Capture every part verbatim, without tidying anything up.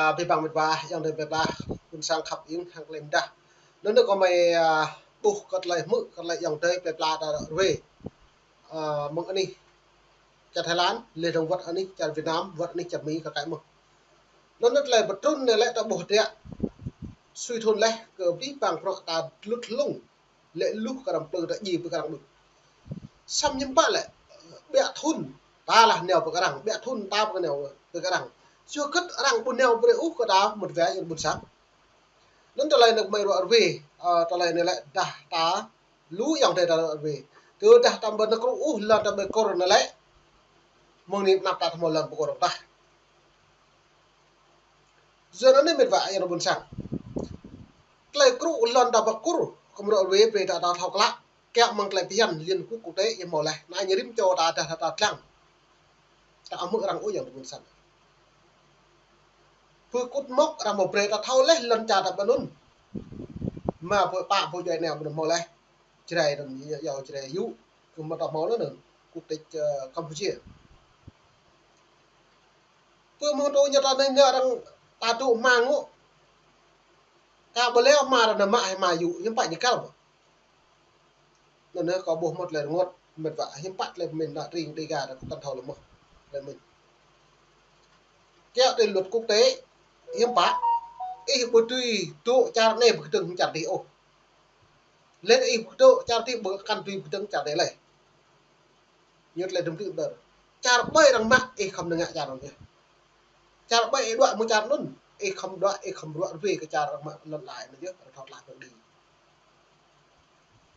Abih bang mĕt wa ayŏng adơi plơi pla, ƀôn sang khăp ing hăng klei mdah. Anŭn kâo mơ̆, a, ƀuh kơ tơlơi hmư̆, kơ tơlơi ayŏng adơi plơi pla ta ră ruai. A, mơ̆ng anih čar Thái Lan, leh dơ̆ng wơ̆t anih čar Việt Nam, wơ̆t anih čar Mi kơ kaĭ mơ̆n. Anŭn tơlơi pơtrŭn anai lĕ ta ƀuh hơdră sui thŭn laih kơ abih bang bruă ta lŭt hlung, lĕ luh kơ arăng plư ta djai pơ kơ arăng đôč. Samơ̆ hiư̆m pă lĕ, ƀiă thŭn ta lah nao pơ kơ arăng, ƀiă thŭn ta pơ kơ nao pơ kơ arăng. Yua kơ arăng ƀu nao brơi ôh kơ ta mŭt wai ayŏng ƀôn sang. Anŭn tơlơi anai mơ̆ ră ruai, a, tơlơi anai lĕ dah ta lu ayŏng adơi ta ră ruai. Tơdah ta ƀu nao kru ôh lŏn ta ƀu kơr anai lĕ, mơ̆ng anai pơ anăp ta ƀu hmâo lŏn ƀu kơr tah. Yua anŭn mĕt wa ayŏng adơi ƀôn sang. Tơlơi kru lŏn ta ƀu kơr, kơ mơ̆ ră ruai brơi ta, ta thâo klă. Kiăng mơ̆ng tơlơi phiăn Liên Quốc quốc tế ñu hmâo laih. Anai ñu rĭm čô ta dah ta, ta lăng. Ta ƀu hmư̆ arăng ôh ayŏng adơi ƀôn sang. Pơ kŭt mŏk arăng hmâo brơi ta thâo laih lŏn čar ta ƀơi anŭn. Mă pơ pă pơ djuai anai ƀu hmâo laih. Jrai anŭn yua, yua Jrai yŭ. Kơ mơ̆ ta hmâo anŭn, quốc tịch, ơ, Campuchia. Pơ mơ̆ng tơ ñu ta anai ñu arăng ta dŏ hmua ngŏ. Kơ ƀu lĕ hmua arăng mă hĭ hmua yŭ, hiư̆m pă ñu kăl mơ̆. Anŭn kâo ƀuh mơ̆ tơlơi rơngot mĕt wa, hiư̆m pă tơlơi pơmĭn ană tring Dêga ta kơ tăn thâo lơ̆m mơ̆ tơlơi pơmĭn. Kiăng tui luật quốc tế, hiư̆m pă, ih ƀu dưi dŏ čar anai pơkơdơ̆ng čar adih ôh. Lĕ ih ƀu dŏ čar adih ƀu kăn dưi pơkơdơ̆ng čar adih lĕ. Ñu tơlơi dŭm tui đơr. Čar ƀơi arăng mă ih khŏm nao ngă čar anŭn yơh. Čar ƀơi ih đuaĭ mơ̆ng čar anŭn, ih khŏm đuaĭ, ih khŏm ră ruai kơ čar arăng mă lŏn lai anŭn yơh, arăng thâo tlaih pơ đĭ.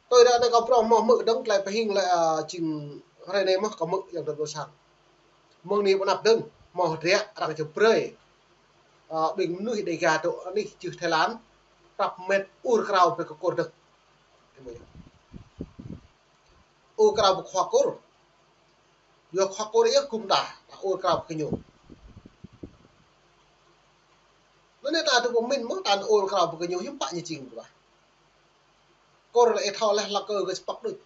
Tui ră anai kâo prŏng hmâo hmư̆ dơ̆ng tơlơi pơhing lĕ, a, jing hrơi anai mơ̆ kâo hmư̆ ayŏng adơi ƀôn sang. Mơ̆ng anai pơ anăp dơ̆ng, hmâo hơdră arăng čơbrơi. A, ƀing mơnuih Dêga dŏ anih čư̆ Thái Lan, prăp mĕt ur krao brơi kơ kơr dơ̆ng. Ur krao brơi kơ khua kơr. Yua khua kơr yơh gum ta, ta ur krao brơi kơ ñu. Anŭn anai ta dŏ pơmĭn mơ̆ ta ur krao brơi kơ ñu hiư̆m pă ñu jing ƀu ƀah. Kơr lĕ ih thâo laih hla kơ kơ čơpăk đôč.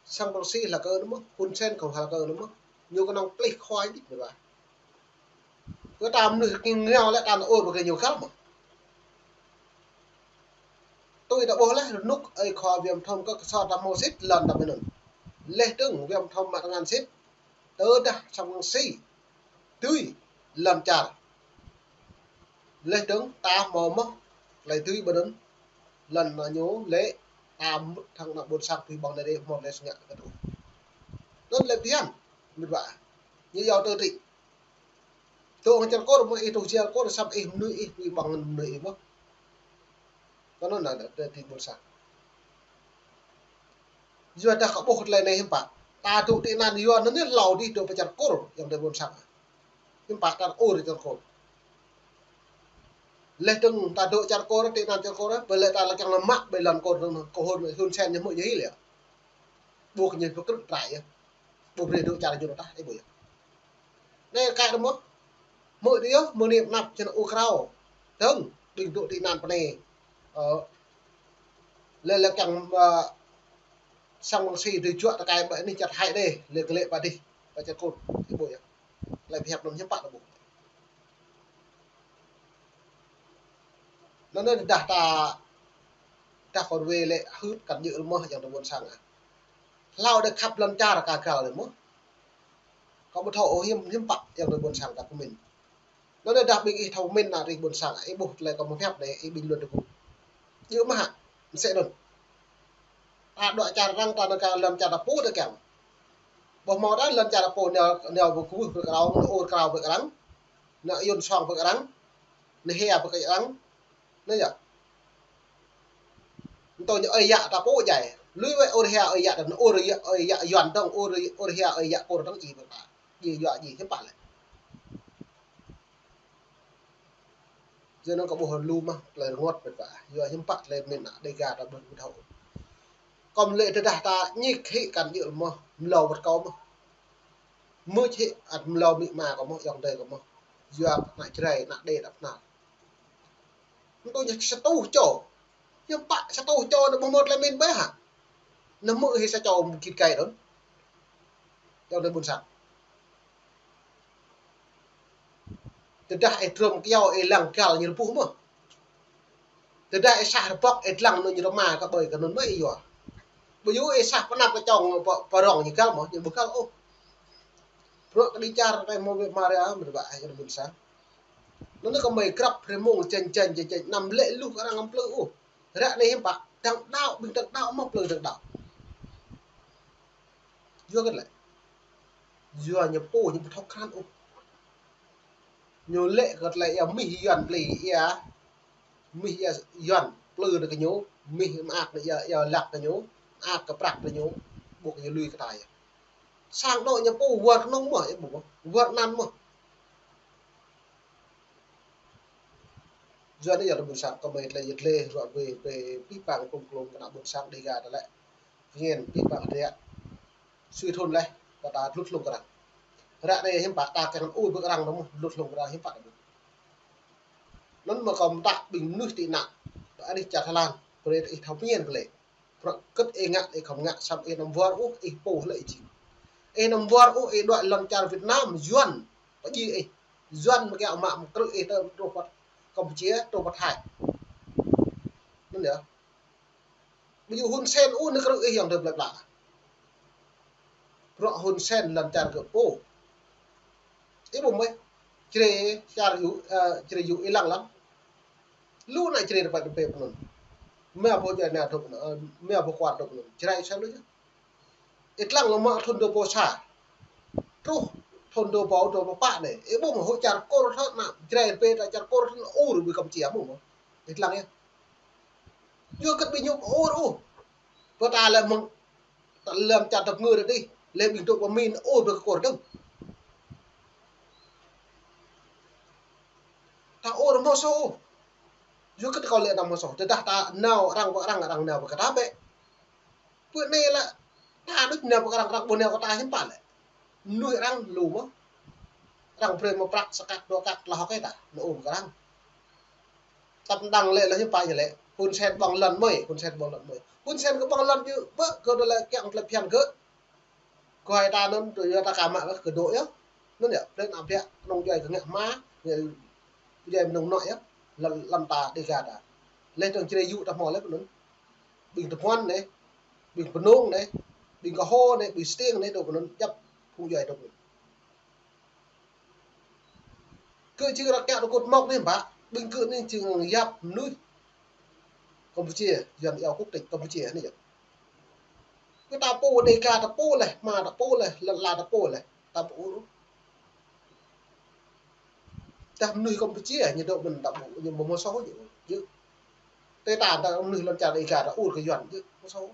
Sang Prăng Si hla kơ anŭn mơ̆, Hun Sen kơ hla kơ anŭn mơ̆. Ñu kơnơ̆ng plih khua đôč mĕt wa. Kơ ta mơnuih kiăng nao lĕ ta ur brơi kơ ñu kăl mơ̆. Tui ta ƀuh laih rơnŭk ơi khua Viêm Thông kơ kơsor ta hmâo sĭt lŏn ta ƀơi anŭn. Leh dơ̆ng Viêm Thông mă tơngan sĭt. Tơdah Sang Prăng Si dưi lŏn čar. Leh dơ̆ng ta hmâo mơ̆ tơlơi dưi ƀơi anŭn. Lŏn anŭn ñu lĕ ta mŭt hăng ană ƀôn sang tui ƀơ̆ng anai rê hmâo lĕ sơngă kơ tŭ. Anŭn lĕ phiăn mĕt wa. Ñu yua tơ tĭ. Tơ hăng čar kơr mơ̆ ih tŭ čar kơr săp ih mơnuih ih tui ƀơ̆ng mơnuih ih mơ̆. Kơ anŭn anai tơ tĭ ƀôn sang. Yua dah kâo ƀuh tơlơi anai hiư̆m pă. Ta dŏ tị nạn yua anŭn anai hlâo adih dŏ pơ čar kơr ayŏng adơi ƀôn sang. Hiư̆m pă ta ur čar kơr. Leh dơ̆ng ta dŏ čar kơr, tị nạn čar kơr, ƀơi lĕ ta lăng kiăng nao mă ƀơi lŏn kơr dơ̆ng, kơ Hun, Hun Sen ñu hmư̆ ñu hil yơh. Ƀuh ñu pơkrư̆ trai yơh. Ƀu brơi dŏ čar ñu tah, ih ƀuh yơh. Anai kơ anŭn mơ̆. Hmư̆ dih yơh, mơ̆ng anai pơ anăp čơnă ur krao. Dơ̆ng, ƀing dŏ tị nạn pơ anai. Ơ, lĕ lăng kiăng, ơ, Sang Prăng Si dưi juă tơkai ƀơi anih čar Thái đê, lĕ kơ lĕ pơ adih, pơ čar kơr, ih ƀuh yơh. Tơlơi pơhiăp anŭn hiư̆m pă ta ƀuh. Anŭn anai dah ta, dah kơ ruai lĕ hưt kăn djơ̆ lơ̆m mơ̆ ayŏng adơi ƀôn sang ah. Hlâo đe khăp lŏn čar ka găl lĕ mơ̆. Kâo ƀu thâo ôh hiư̆m, hiư̆m pă ayŏng adơi ƀôn sang ta pơmĭn. Anŭn anai dah ƀing ih thâo pơmĭn ană tring ƀôn sang, ih ƀuh tơlơi kâo mơ̆ pơhiăp anai, ih ƀing lŏn tơgŭ. Djơ̆ mơ̆ hă, mơsĕ anŭn. Ta dŏ čar arăng ta nao kơ lŏn čar ta pô ta kiăng. Ƀu hmâo ta lŏn čar ta pô nao, nao pơkơkuh brơi kơ arăng, nao ur krao brơi kơ arăng. Nao ayun suang brơi kơ arăng. Nao hia brơi kơ arăng. Anai yơh. Anŭn tơ ñu ơi yă ta pô djai. Lui wơ̆t ur hia ơi yă ta, ur yă, ơi yă Yuan dơ̆ng, ur, ur hia ơi yă kơr dơ̆ng ih brơi ta. Djai yua djai hiư̆m pă lĕ. Yua anŭn kâo ƀuh lu mơ̆ tơlơi rơngot mĕt wa. Yua hiư̆m pă tơlơi pơmĭn ană Dêga ta ƀu thâo. Kơ mơ̆ lĕ tơdah ta ñik hĭ kăn djơ̆ lơ̆m mơ̆, mlâo wơ̆t kâo mơ̆. Mưč hĭ ăt mlâo amĭ ama kâo mơ̆, ayŏng adơi kâo mơ̆. Yua ană Jrai, ană Đê, ană Bơhnar. Anŭn tơ ñu sa rơtuh čô. Hiư̆m pă sa rơtuh čô anŭn ƀu hmâo tơlơi pơmĭn ƀơi hă. Anŭn hmư̆ hĭ sa čô mơ̆ng git gai anŭn. Ayŏng adơi ƀôn sang. Tơdah ih drôm kyâo ih lăng găl ñu rơbuh mơh. Tơdah ih sah rơbŏk ih lăng anŭn ñu rơma kơ ƀơi kơ anŭn mơh ih yua. Ƀu djơ̆ ih sah pơanăp kơ čŏng pơ-, pơrŏng ñu găl mơh, ñu ƀu găl ôh. Bruă kơ đi čar anai mơ̆ wơ̆t mơ̆ ră mơ̆ rơbah ai kơ ƀôn sang. Anŭn kơ mơi grăp hrơi mông čanh čanh čanh čanh anăm lĕ luh kơ arăng amăng plư ôh. Ră anai hiư̆m pă, đang đaŏ, ƀing đang đaŏ mơ̆ plư đang đaŏ. Yua kơ lĕ. Yua ñu pô ñu ƀu thâo krăn ôh. Ñu lĕ kơ tơlơi ia mih Yuan plư ia. Mih ia Yuan plư nao kơ ñu, mih mơak nao ia, ia lăk kơ ñu, mơak kơ prăk kơ ñu, ƀuh kơ ñu lui kơ ta ia. Sang dŏ ñu pô wơr kơnung mơh, ia ƀuh mơh, wơr anăn mơh. Yua anai ia lĕ ƀôn sang kơ mơi tơlơi ia tơlơi ruă wê wê pĭ păng kơnung kơnung kơ ană ƀôn sang Dêga ta lĕ. Pơñen pĭ păng tơlơi. Sui thun leh, kơ ta dlŭt hlung kơ arăng. Ră anai hiư̆m pă ta kiăng ur ƀơi kơ arăng mơ̆, dlŭt hlung kơ arăng hiư̆m pă ta ƀuh. Anŭn mơ̆ kâo mơtă ƀing mơnuih tị nạn, ta arih čar Thái Lan, brơi ih thâo pơñen kơ lĕ. Bruă kơ̆t ih ngă, ih khŏm ngă, samơ̆ ih anăm wơr ôh, ih pô lĕ ih jing. Ih anăm wơr ôh, ih đuaĭ lŏn čar Việt Nam, Yuan, pơdjai ih. Yuan mơ̆ kiăng mă mơ̆ krư̆ ih tơ truh pơ Campuchia, truh pơ Thái. Anŭn yơh. Ƀu djơ̆ Hun Sen ôh nao krư̆ ih yơh tơ plơi pla. Bruă Hun Sen lŏn čar gơ̆ pô. Ih ƀuh mơ̆. Čre čar yu, ơ, čre yu ih lăng lăng. Lu ană čre rơpăt rơpê pơ anŭn. Mơ̆ ƀu djơ̆ ană dŏ pơ anŭn, ơ, mơ̆ ƀu kuar dŏ pơ anŭn. Čre Sen lu yơh. Ih lăng lăng mă thun dua rơbâo sa. Truh thun dua rơbâo dua pluh pă anai. Ih ƀuh mơ̆ hŏ čar Kur thâo ană čre rơpê ta čar Kur thâo ur ƀơi Campuchia mơ̆ mơ̆. Ih lăng yơh. Yua kơ ƀing ñu ƀu ur ôh. Pơ ta lĕ mơ̆ng, ta lăm čar tơpơngư tơdih, lĕ ƀing dŏ pơmĭn ur ƀơi kơ Kur dơ̆ng. Ta ur mơ̆ soh ôh. Yua kơ ta kâo lĕ anăm mơ̆ soh. Tơdah ta nao arăng pơ arăng, arăng nao pơ kơ ta bĕ. Pơ anai lĕ, ta đôč nao pơ arăng, arăng ƀu nao kơ ta hiư̆m pă lĕ. Mơnuih arăng lu mơ̆. Arăng brơi mơ̆ prăk sa kăk dua kăk tơlơi hơ̆k kơ ta, nao ur pơ arăng. Tăp đang lĕ lĕ hiư̆m pă ñu lĕ. Hun Sen ƀơ̆ng lŏn mơi, Hun Sen ƀơ̆ng lŏn mơi. Hun Sen kơ ƀơ̆ng lŏn yơh, ƀơ kơ tơlơi kiăng tơlơi phiăn kơ. Kơ hai ta anŭn tui yua ta ka mă kơ dŏ yơh. Anŭn yơh, plĕn ăp biă, kơnung djuai kơ ngă hma, ngă djuai mơnơ̆ng nŏ yơh. Lăm, lăm ta Dêga ta. Leh dơ̆ng čre yu ta hmâo leh pơ anŭn. Ƀing Tơpuăn anai, ƀing Pơnông anai, ƀing Kơho anai, ƀing Stiêng anai, dŏ pơ anŭn, djăp phung djuai dŏ pơ anŭn. Kơ jing arăng kiăng rơkŭt mơ̆ng anai ƀă, ƀing kơ anai jing yap mơnuih Campuchia, Yuan iâu quốc tịch Campuchia anai yơh. Kơ ta pô Dêga ta pô leh, hma ta pô leh, lŏn ala ta pô leh, ta pô ur. Tơdah mơnuih Campuchia ñu dŏ mơ̆n ta pô, ñu ƀu mơ̆ soh yơh. Yơh. Tơdah ta mơnuih lŏn čar Dêga ta ur kơ Yuan yơh, mơ̆ soh.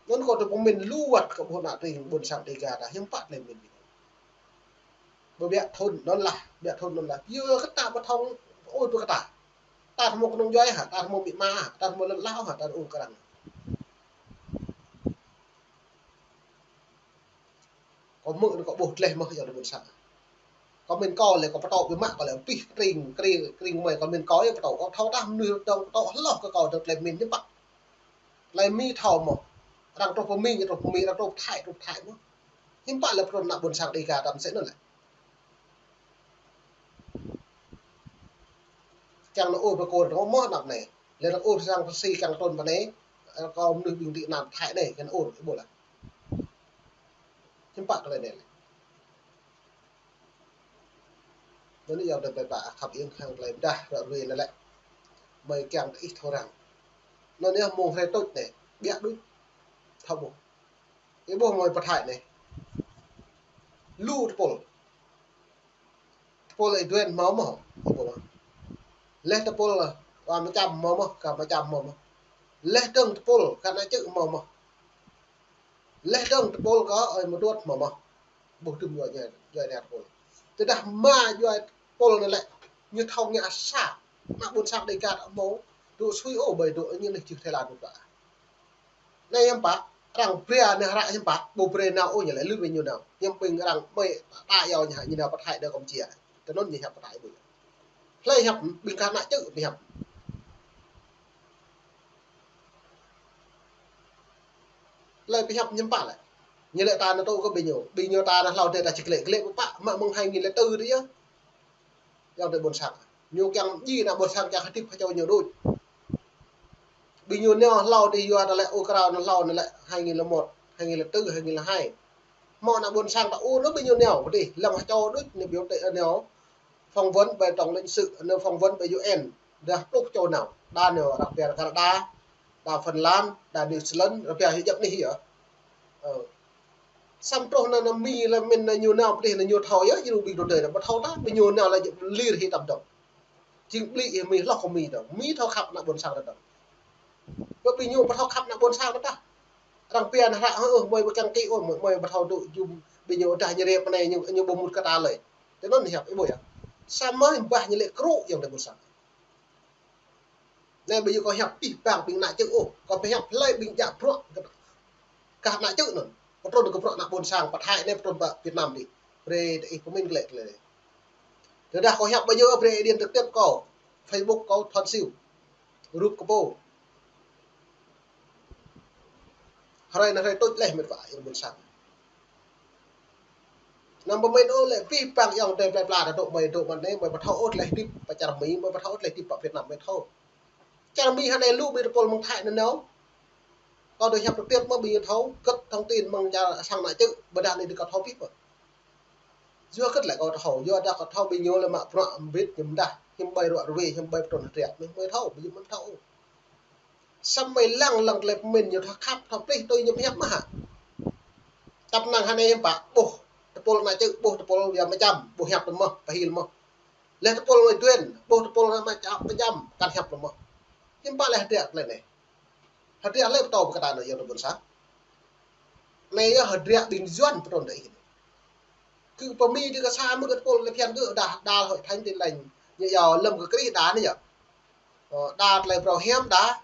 Anŭn kâo tơ pơmĭn lu wơ̆t kơ ƀuh ană tring ƀôn sang Dêga ta hiư̆m pă tơlơi mĭn. Ƀơ biă thun anŭn lah, biă thun anŭn lah. Yua kơ ta ƀu thâo ôh ƀơ kơ ta. Ta hmâo kơnung djuai hă, ta hmâo amĭ ama hă, ta hmâo lŏn ala hă, ta ur kơ arăng. Kâo hmư̆ anŭn kâo ƀuh tleh mơ̆ yua tơ ƀôn sang. Kâo mĭn kâo lĕ kâo pơtô biă mă kâo lĕ pih tring, tring, tring mơi kâo mĭn kâo yơh pơtô. Kâo thâo tah mơnuih dơ̆ng pơtô hloh kơ kâo dơ̆ng tơlơi mĭn hiư̆m pă. Tơlơi Mi thâo mơ̆. Arăng truh pơ Mi, ñu truh pơ Mi, arăng truh pơ Thái, truh pơ Thái mơ̆. Hiư̆m pă lĕ pơtrun ană ƀôn sang Dêga ta mơsĕ anŭn lĕ. Kiăng nao ur pơ Kur dơ̆ng mơ̆ anăp anai. Lĕ arăng ur sang Pasi kiăng trŭn pơ anai. Kâo mơnuih ƀing tị nạn Thái anai, kiăng ur, ih ƀuh lah. Hiư̆m pă tơlơi anai lĕ. Anŭn yơh tơlơi ƀă khăp iêng hăng tơlơi pơdah ră ruai anai lĕ. Mơi kiăng tơ ih thâo răng. Anŭn yơh mơ̆ng hrơi tuč anai, biă đôč. Thâo ƀuh. Ih ƀuh mơi pơ Thái anai. Lu tơpul. Tơpul ih duen hmâo mơ̆, ih ƀuh mơ̆. Leh tơpul, wa mơčăm hmâo mơ̆, ka mơčăm hmâo mơ̆. Leh dơ̆ng tơpul, ka ană čư̆ hmâo mơ̆. Leh dơ̆ng tơpul kơ ơi mơtuăt hmâo mơ̆. Ƀuh tŭm yua djuai, djuai anai tơpul. Tơdah hmua djuai tơpul anai lĕ, ñu thâo ngă sa. Ană ƀôn sang Dêga ta hmâo, dŏ sui ôh ƀơi dŏ ñu anai jưh Thái Lan ƀuh ta. Anai hiư̆m pă, arăng brơi anai hră hiư̆m pă, ƀu brơi nao ôh ñu lĕ lŭn ƀing ñu nao. Hiư̆m ƀing arăng mơi ta iâu ñu hă ñu nao pơ Thái dơ̆ng Campuchia. Tơ anŭn ñu hiăp pơ Thái ƀu. Hlơi hiăp, ƀing ka ană čư̆ ƀu hiăp. Hlơi ƀu hiăp hiư̆m pă lĕ. Ñu lĕ ta anŭn tŭ kơ ƀing ñu. Ƀing ñu ta anŭn hlâo dêh ta či glĕ, glĕ pơpă, mă mơ̆ng hai nghìn lẻ tư dih yơh. Yang tơ ƀôn sang. Ñu kiăng ji ană ƀôn sang kiăng hơdip hơčâo ñu đôč. Ƀing ñu nao hlâo dih yua ta lĕ ơ krao anŭn hlâo anŭn lĕ hai nghìn lẻ một, hai nghìn lẻ tư, hai nghìn lẻ hai. Hmâo ană ƀôn sang ta ur anŭn ƀing ñu nao, pơdih, lăng hơčâo đôč, ñu ƀiă tơ nao. Phỏng vấn ƀơi tổng lãnh sự, anŭn phỏng vấn ƀơi U N, dah pluh čô nao. Đa nao arăng pia Canada, đa Phần Lan, đa New Zealand, arăng pia hơjăp anih yơh. Ơ. Samơ̆ truh anŭn, anŭn Mi lĕ mĭn anŭn ñu nao pơdih anŭn ñu thâo yơh, jru ƀing tơdơi anŭn ƀu thâo ta, ƀing ñu nao lĕ lir hĭ tăm dŏ. Jing ƀlĭ hĭ Mi hloh kơ Mi dŏ. Mi thâo khăp ană ƀôn sang dŏ. Ƀơi ƀing ñu ƀu thâo khăp ană ƀôn sang dŏ ta. Arăng pia anŭn hră, ơ, ơ, mơi ƀu kiăng kĭ ôh, mơi, mơi ƀu thâo dŏ jum, ƀing ñu dah ñu rep anai ñu, ñu ƀu mŭt kơ ta lơi. Tơ anŭn hiăp ih ƀuh yơh. Samơ̆ bah ñu lĕ krŭ yang tơ ƀôn sang. Anai ƀu djơ̆ kâo hiăp pih pang ƀing ană čư̆ ôh, kâo pơhiăp hlơi ƀing djă bruă kah ană čư̆ anŭn. Pơtrŭn kơ bruă ană ƀôn sang, pơthai anai pơtrŭn pơ Việt Nam dih. Brơi tơ ih pơmĭn glaĭ tơlơi. Tơdah kâo hiăp ƀu djơ̆ brơi ih điện trực tiếp kâo, Facebook kâo Thon Siu. Rup kơ pô. Hrơi anai hrơi tuč laih mĕt wa yang ƀôn sang. Anăm pơmĭn ôh lĕ pih pang yang tơ plơi pla ta dŏ mơi dŏ mơ̆n anai, mơi ƀu thâo ôh tơlơi hơdip pơ čar Mi, mơi ƀu thâo ôh tơlơi hơdip pơ Việt Nam, mơi thâo. Čar Mi hơnai lu ƀing tơpul mơ̆ng Thái anŭn nao. Kâo dŏ hiăp trực tiếp mơ̆ ƀing ñu thâo, kơ̆t thông tin mơ̆ng čar sang ană čư̆, ƀôdah anai dih kâo thâo pih pơ. Yua kơ̆t lĕ kâo thâo, yua dah kâo thâo ƀing ñu lĕ mă bruă mbĭt ñu mơdah, hiư̆m ƀai ruă rơwe, hiư̆m ƀai pơtrŭn hơdră, mơi, mơi thâo, ƀing ñu mơ̆n thâo. Samơ̆ mơi lăng lăng tơlơi pơmĭn ñu thâo khăp, thâo plih tui ñu pơhiăp mơ̆ hă. Tăp năng hơnai hiư̆m pă, ƀuh tơpul ană čư̆, ƀuh tơpul yua mơčăm, ƀuh hiăp tơ mơ̆, pơhil mơ̆. Leh tơpul mơi duen, ƀuh tơpul ană mơčăm, mơčăm, kăn hiăp tơ mơ̆. Hiư̆m pă lĕ hơdră tơlơi anai. Hơdră hlơi pơtô pơkă ta anŭn yang tơ ƀôn sang. Anai yơh hơdră ƀing Yuan pơtrŭn tơ ih. Kơ pơ Mi dih kơ sa mơ̆ kơ tơpul lĕ phiăn kơ đa, đa Hội Thánh Tin Lành. Ñu yua lơ̆m kơ Krist đa anai yơh. Ơ, đa tơlơi phrâo hiam đa.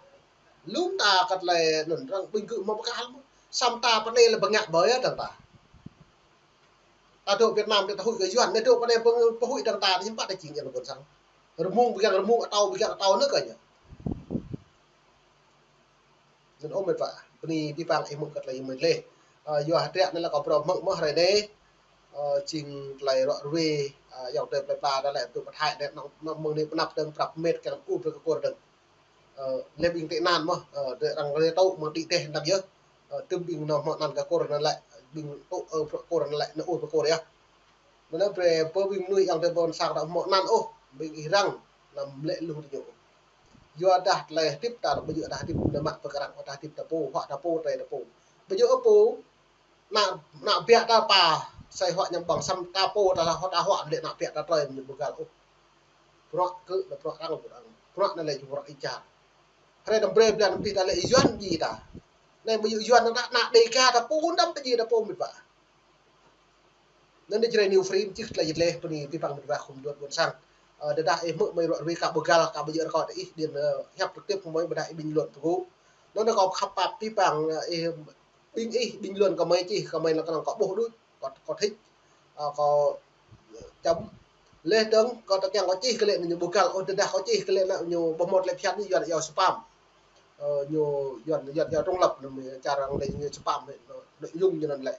Lŭm ta kơ tơlơi anŭn arăng ƀing gơ̆ mơ̆ pơkă hal mơ̆. Samơ̆ ta pơ anai lĕ bơngă ƀơi yơh dơ̆ng ta. Ta dŏ Việt Nam ta huĭ kơ Yuan, anai dŏ pơ anai pơ, pơhuĭ dơ̆ng ta, hiư̆m pă ta jing yang tơ ƀôn sang. Rơmung ƀu kiăng rơmung, atâo ƀu kiăng atâo anŭn kơ ñu. Anŭn ôh mĕt wa, bơni pih pang ih mơ̆ng kơ tơlơi ih mơ̆n leh. Ơ, yua hơdră anai lĕ kâo phrâo hmư̆ mơ̆ hrơi anai. Ơ, jing tơlơi ruă rơwe, ơ, yang tơ plơi pla ta lĕ tŭ pơthai anai, anŭn, anŭn mơ̆ng anai pơnăp dơ̆ng prăp mĕt kiăng ur brơi kơ kôr dơ̆ng. Ơ, leh ƀing tị nạn mơ̆, ơ, dêh arăng rê tŭ mơ̆ đĭ dêh anŭn yơh. Ơ, tơm ƀing nao hmâo anăn kơ kôr anŭn lĕ, ƀing tŭ, ơ, brơi kôr anŭn lĕ, nao ur brơi kôr yơh. Anŭn brơi pơ ƀing mơnuih yang tơ ƀôn sang ta hmâo anăn ôh, ƀing ih răng, anăm lĕ lu tơ ñu. Yua dah tơlơi hơdip ta, ƀu djơ̆ dah hơdip anai mă pơkă arăng, dah hơdip ta pô, huă ta pô, tơlơi ta pô. Ƀu djơ̆ ôh pô, ană, ană biă ta pă, sai huă ñăm ƀơ̆ng, samơ̆ ta pô, ta huă, ta huă, lĕ ană biă ta trơi, mơñum ƀu găl ôh. Bruă kơ, anai bruă arăng, bruă arăng. Bruă anai lĕ jing bruă ih čar. Hrơi anăm brơi blan anăm tih ta lĕ Yuan ji ta. Anai ƀu djơ̆ Yuan ta, ană Đêga ta pô, anăm ta ji ta pô mĕt wa. Anŭn anai Jrai New Frame čih tơlơi jĭt leh, bơni pih pang mĕt wa khul mơduat ƀôn sang. Ơ, tơdah ih hmư̆ mơi ruă rơwe kơ ƀu găl, kơ ƀu djơ̆ rơkâo tơ ih, điện, ơ, hiăp trực tiếp kơ mơi, ƀôdah ih bình luận pơgŭ. Anŭn anai kâo khăp pap pih pang, ơ, ih, ƀing ih bình luận kơ mơi čih, kơ mơi lăng kơnơ̆ng kâo ƀuh đôč, kâo, kâo thích, ơ, kâo, ơ, chấm. Leh dơ̆ng, kâo tơ kiăng kâo čih kơ lĕ anŭn ñu ƀu găl, ôh, tơdah kâo čih kơ lĕ anŭn ñu ƀu hmâo tơlơi phiăn anai yua, yua spam. Ơ, ñu yua, yua, yua trung lập, anŭn čar arăng lĕ ñu spam, anŭn, anŭn yŭng ñu anŭn lĕ.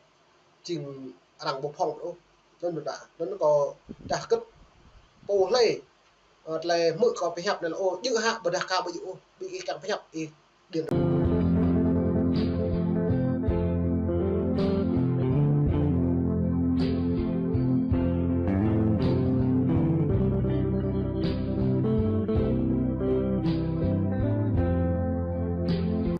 Jing arăng ƀu phŏng ôh. Anŭn ƀu ta. Anŭn kâo dah kơ̆t pô hlơi, ơ, tơlơi hmư̆ kâo pơhiăp anai lĕ, ôh, djơ̆ hă, ƀôdah kơ ƀu djơ̆ ôh. Ƀing ih kiăng pơhiăp ih điện.